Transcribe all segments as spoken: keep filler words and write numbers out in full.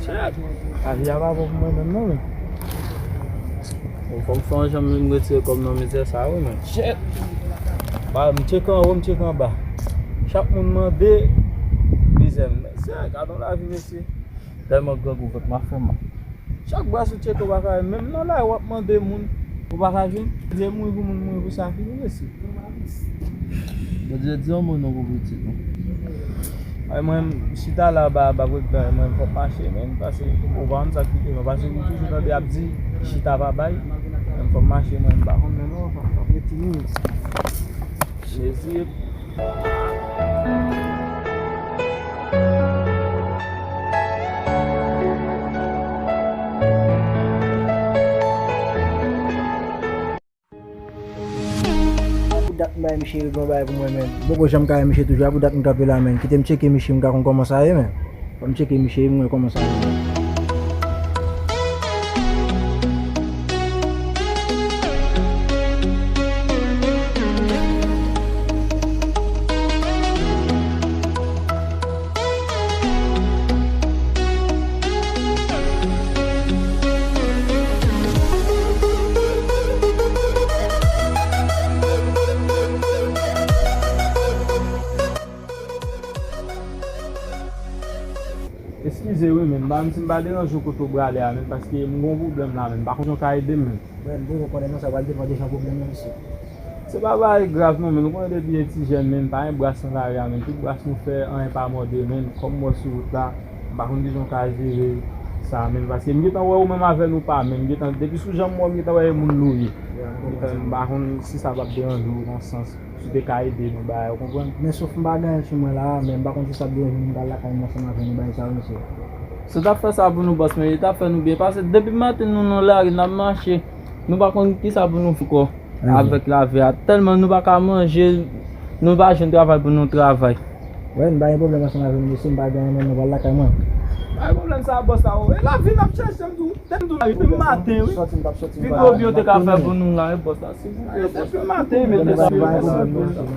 Shit. Lavi a pa bon pou mwen menm non, men. Bon, fò m fè yon jan m retire kòb nan mizè sa wi, men. Shit. Ba, m tcheke anwo, m tcheke anba. Chak moun mande mizè m. Mesye, gade yon lavi, mesye. Tèlman grangou, vant m ap fè mal. Chak bras ou tcheke, ou pa ka, menm nan lari, w ap mande moun, ou pa ka jwenn. Bondye mouri pou moun, mouri pou sa fini, mesye. Bondye di yon mo non pou pitit ou. Ay, mwen, m chita la, ba, ba, mwen, mwen, fò m mache, men, paske, ou pa konn sa ki te, paske m toujou tande y ap di, chita pa bay, men fò m mache, mwen, m pa konn, men non, fò m rete, mesye. Pou dat m bay misye yon bagay pou mwen, men. Poko janm ka wè misye toujou, a pou dat m kanpe la, men. Kite m tcheke misye, m ka konn kòman sa ye, men. Fò m tcheke misye, m wè kòman sa ye. Eskize wi, men, m pa, si m pa deranje w kote w prale a, men, paske m gon pwoblèm la, men, m pa konn jan w ka ede m, men. Bro, m poko konnen non, sa pral depann de jan pwoblèm nan, mesye. Se pa bagay grav non, men, ou konnen depi yon ti jèn, men, pa gen bras nan lari a, men, tout bras nou fè, anyen pa mòde, men, kòm m wè sou wout la, m pa konn kijan w ka jere sa, men, paske m gentan wè ou menm avè nou pa, men, m gentan, depi sou jan m wè w, m gentan wè e moun nou ye. M pa konn si sa p ap deranje w nan sans. Si w te ka ede nou bagay, ou konprann? Men sof m pa gen anyen sou mwen la, men m pa konn si sa ap deranje nou, m pral lakay mwen ansanm avè nou bagay sa yo, mesye. Si w t ap fè sa pou nou, bòs, men li t ap fè nou byen, paske depi maten nou nan lari, n ap mache, nou pa konn kisa pou nou fè ankò avèk lavi a. Tèlman nou pa ka manje, nou pa jwenn travay pou nou travay. Wè, m pa gen pwoblèm ansanm avè nou, mesye, m pa gen anyen, men nou pral lakay mwen. Pa gen pwoblèm sa, bòs la, o. E lavi n ap chèche m tou. Depi maten, wi. Sòti, m t ap sòti, m pa, m t ap tounen. Depi maten, men depi maten.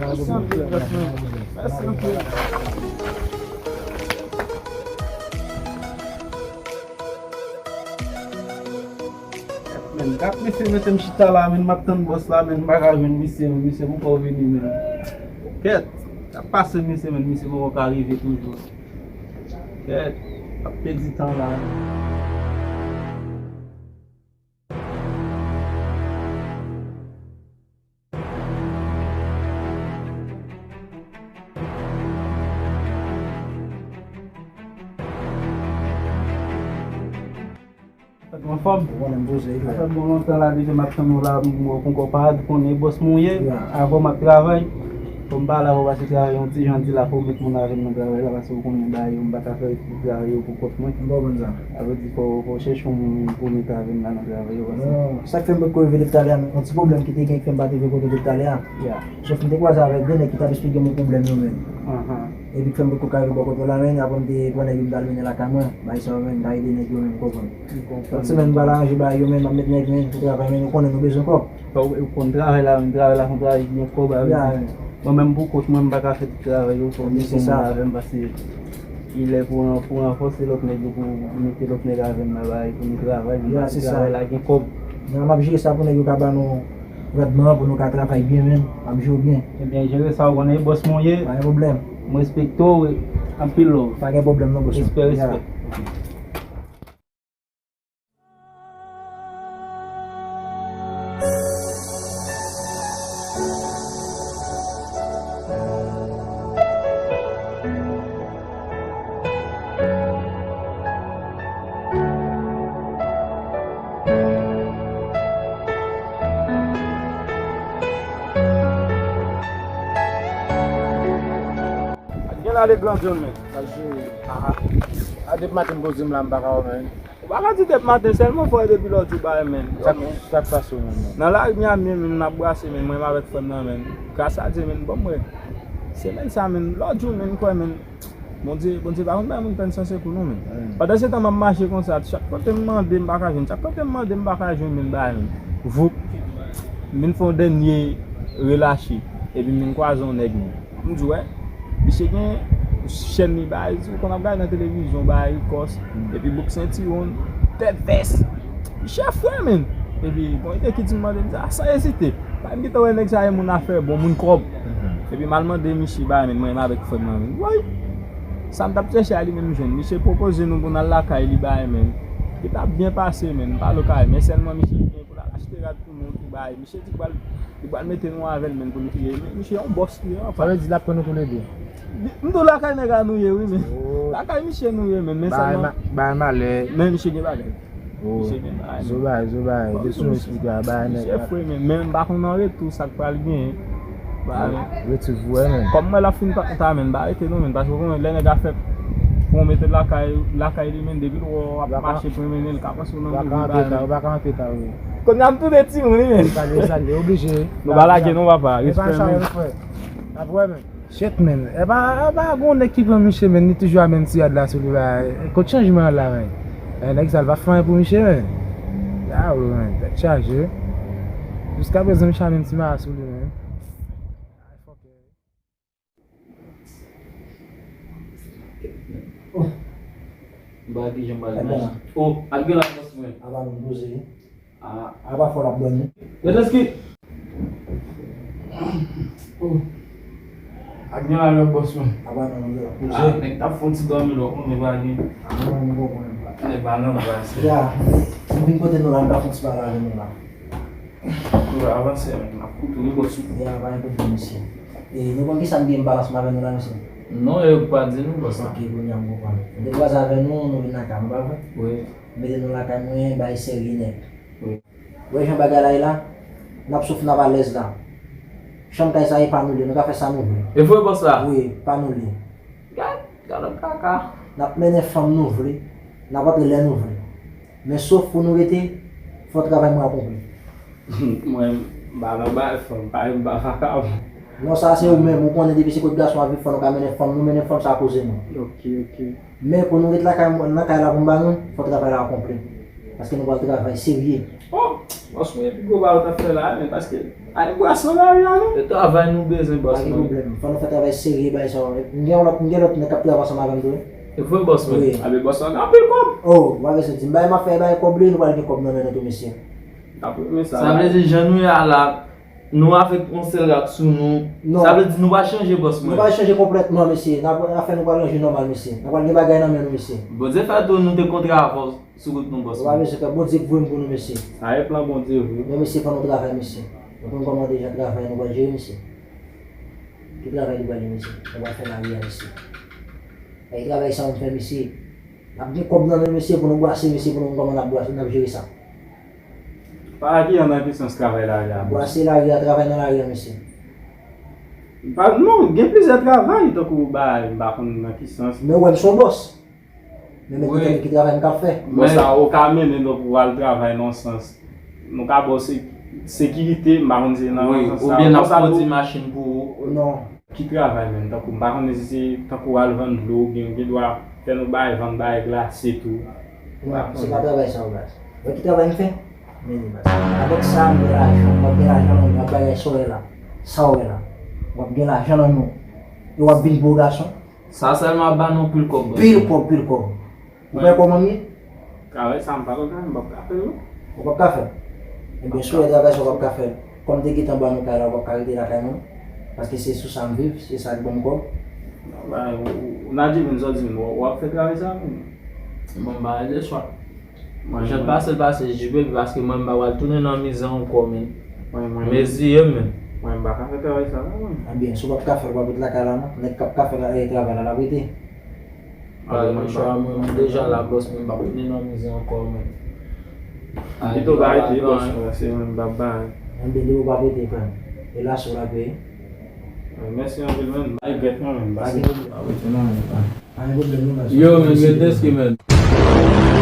Mèsi anpil, mèsi anpil. Men, gad misye mete m chita la, men, m ap tann bòs la, men, m pa ka jwenn misye, men, misye poko vini, men. Kèt, sa pase misye, men, misye poko ka rive toujou. Kèt, ap pèdi tan la. Anfòm? Ou konnen m poze, wi. Sa fè bon lontan la depi m ap tann ou la, m wè w poko parèt, ou konnen bòs mwen ye. Avan m ap travay, fò m pale avè w, paske travay yon ti jan di la, fò w met moun avè m nan travay la, paske ou konnen bagay yo, m pa ka fè travay yo pou kont mwen. M konprann sa. Sa vle di fò, fò w chèche yon moun pou w met avè m la nan travay yo, paske... Non, sa k fè m potko rive depi talè a, yon ti pwoblèm ki te gen ki fè m pa t rive kote w depi talè a. Sof m te kwaze avèk de nèg ki t ap esplike m yon pwoblèm yo menm. Epi k fè m potko ka rive bò kote w la, men, apre m te pran nèg yo m t al mennen lakay mwen, bagay sa yo, men, m ta ede nèg yo, men, m konprann. Lòt semèn, m pral aranje bagay yo, men, m ap met nèg, men, pou travay, men, ou konnen nou bezwen kòb. Ou, ou konn travay la, men, travay la, se yon travay ki gen kòb avè di. Mwen menm, pou kont mwen, m pa ka fè tout travay yo, fò m gen moun avè m, paske li lè pou, pou ranfòse lòt nèg yo, pou mete lòt nèg avè m nan bagay, pou nou travay, men, paske travay la gen kòb. Men, m ap jere sa pou nèg yo ka ban nou randman pou nou ka travay byen, men, m ap jere w byen. Ebyen, jere sa, ou konnen e bòs mwen ye. Pa gen pwoblèm. M respekte w, anpil love. Pa gen pwoblèm non, bòs. Respè, respè. Gen la le gran John, men. Sa jere. A depi maten m poze m la, m pa ka wè, men. Ou pa ka di depi maten sèlman, frè, depi lè w di w pa renmen m. Sa, sa k pase w menm, non? Nan lari Miami, men, n ap brase, men, mwen menm avèk frè m nan, men. Gras a Dye, men, bon, mwen. Semèn sa, men, lòt jou, men, m kwè, men, Bondye, Bondye pa konn bay moun pèn san sekou, non, men. Pandan se tan, m ap mache konsa, chak kote m mande, m pa ka jwenn. Chak kote m mande, m pa ka jwenn, men, bagay, men. Voup. M vin fè yon dènye relache. Epi m vin kwaze yon nèg, men. M di, wè, misye gen chèn li, bagay, ou konn ap gade nan televizyon, bagay, kòs, epi bouk sentiwon, tèt vès. Misye fre, menn. Epi, bon, li te ki di m mande m sa, san ezite. Bagay, m gentan wè nèg sa e moun afè bon, moun kòb. Epi, m al mande misye, bagay, menn, mwen menm avèk frè m nan, menn. Woy! Sa m t ap chèche a li menm jwenn. Misye pwopoze nou pou n al lakay li, bagay, menn. Ki t ap byen pase, menn. M pale w kare, men sèlman misye gen pou l al achte rad pou nou, pou bagay. Misye di pral, li pral mete nou avè l, menn, pou nou touye. Men misye yon bòs li ye, anfen. Sa vle di l ap pran nou pou lede. M di w lakay nèg la nou ye, wi, men. Oh. Lakay misye nou ye, menn, men sèlman. Bagay ma-, bagay malè. Men misye gen bagay. Oh. Misye gen bagay, men. Zo bagay, zo bagay. Bon, de sou misye, misye fre, men, men m pa konn an retou sa k pral genyen. Ba, men. Rete vre, menn. Kòm mwen l ap fin pa ta, menn, ba rete non, menn, paske w konnen lè nèg a fè pwomete lakay, lakay li, menn, depi l wè w ap mache pou mennen l, ka panse w nan mouvman bagay, menn. Ou pa ka antre ta, ou pa ka antre ta, wi. Kounye a m tounen timoun, wi, menn. Salye, salye, oblije. Nou pa lage non, papa. Respè, menn. Respè. N ap wè, menn. Shit, menn. E pa, e pa gon nèg ki pran misye, menn, li toujou a menm ti rad la sou li, ba. Kot chanjman an la, menn? E, nèg sa, l pa fè anyen pou misye, menn. Ya, wi, menn. Tèt chaje. Jiskaprezan, misye a menm ti mara sou li, menn. Oh. M pa ki jan m pral manje. Oh, ak gen la bòs mwen. Apa nou poze. Ah. Apa fò l ap dòmi. Yo, Tèski. Oh. Ak gen la, yo, bòs mwen. Apa nou poze. Ah, nèg t ap fè yon ti dòmi lò, konnen pa gen. Ah, non, nou konprann. Nèg pa nan brase. Ya. Nou vin kote nou la, nou ta fè yon ti pale avè nou la. Tou avanse, men, n ap koute wi, bòs mwen. Ya, pa gen pwoblèm, mesye. E, nou konn kisa m gen m pa ansanm avè nou la, mesye? Non, yo pa di nou, bòs la. Ok, kounye a m konprann. Nou te kwaze avè nou, nou vin lakay nou, pa vre? Wi. Mete nou lakay mwen, bay serye nèt. Wi. Wè jan bagay la ye la? N ap souf, n ap alèz la. Chanm kay sa e pa nou li, nou ka fè sa nou vle. E vre, bòs la? Wi, pa nou li. Gad, gad lòt kaka. N ap mennen fanm nou vle, n ap antre lè nou vle. Men sof pou nou rete, fò travay mwen akonpli. Mwen, m pa nan bay fanm, pa, m pa vakabon. Non, sa se ou menm, ou konnen depi se kot gason ap viv, fò nou ka mennen fanm nou, mennen fanm sa koze nou. Ok, ok. Men pou nou ret lakay mwen, nan kay la pou m ba nou, fò travay la akonpli. Paske nou pral travay serye. Oh! Bòs mwen, epi gwo bagay w t ap fè la, men paske, ay, bwasyon lari a, non? E travay nou bezwen, bòs mwen. Pa gen pwoblèm. Fò nou fè travay serye, bay sa. M gen yon lòt, m gen lòt nèg k ap travay ansanm avè m tou, wi. E vre, bòs mwen? Wi. Anben bòs la gen anpil kòb. Oh, w pa bezwen di m. Bay m ap fè, bay kòb li, nou pral gen kòb nan men nou tou, mesye. Sa vle di, jan nou ye a la, nou avèk yon sèl rad sou nou. Non. Sa vle di, nou pa chanje, bòs mwen. Nou pa chanje konplètman, mesye. N ap, afè nou pral ranje nòmal, mesye. Nou pral gen bagay nan men nou, mesye. Bondye fè tou, nou te kontre avè w. Sou wout nou, bòs mwen. Ou pa bezwen pè, Bondye k voye m pou nou, mesye. Sa e plan Bondye vre. Men mesye, fò nou travay, mesye. Nou konn kòman deja travay nou pral jere, mesye. Ki travay nou pral ye, mesye? Nou pral fè lari a, mesye. Ay, travay sa nou fè, mesye. N ap gen kòb nan men, mesye, pou nou bwase, mesye, pou nou konn kòman n ap bwase, n ap jere sa. Pa ki jan nan ki sans travay lari a, bòs? Bwase lari a, travay nan lari a, mesye. Pa, non, gen plizyè travay, tankou bay, m pa konn nan ki sans. Men ou wè m se yon bòs. Men mèt detann ki travay m k ap fè. Bon, sa ou ka mennen, donk, ou al travay nan sans. Nou ka ba w se-, sekirite, m pa konn si se nan sans sa. Oubyen n ap kondui machin pou ou. Non. Ki travay menm? Tankou, m pa konnen si se tankou al vann dlo, oubyen ou gen dwa fè nou bagay, vann bagay glase tou. Non, se pa travay sa, baz. Wè ki travay m fè? Men li, baz. Avèk sa, m gen lajan, m ap gen lajan nan men, m ap bagay sa w wè la. Sa w wè la. W ap gen lajan nan men w. E w ap vin gwo gason. Sa sèlman ap ba nou pil kòb, bòs. Pil kòb, pil kòb. Ou wè kòman m ye? Travay sa m pa konn fè, m p ap ka fè l, non. Ou p ap ka fè l? Ebyen, si w wè travay sa w p ap ka fè l, kòm te gentan ba nou kay la, ou p ap ka rete lakay mwen? Paske se sou sa m viv, se sa k ban m kòb. Ba, ou, ou, ou nan di moun, sa w di moun, w, w ap fè travay sa, moun. Bon, m pa rete swa. Mwen, jan pase l pase, jipe, paske mwen, m pa pral tounen nan mizè ankò, men. Mwen, mwen. Meziye, men. Mwen, m pa ka fè travay sa, non, mwen. Ebyen, si w p ap ka fè l, w p ap rete lakay la, non. Nèg k ap ka fè la, eh, travay la, l ap rete. Pa gen chwa, mwen, mwen deja la, bòs, mwen p ap tounen nan mizè ankò, men. Pito pa rete, bòs, mwen, se mwen, m p ap bay. Ebyen, depi w p ap rete, frè m. E la, si w la peye. Mèsi anpil, men. Pa regrèt, non, men. Pa gen pwoblèm. Pa regrèt, non, men. Pa gen pwoblèm, non, men. Yo, men, men, tèske, men.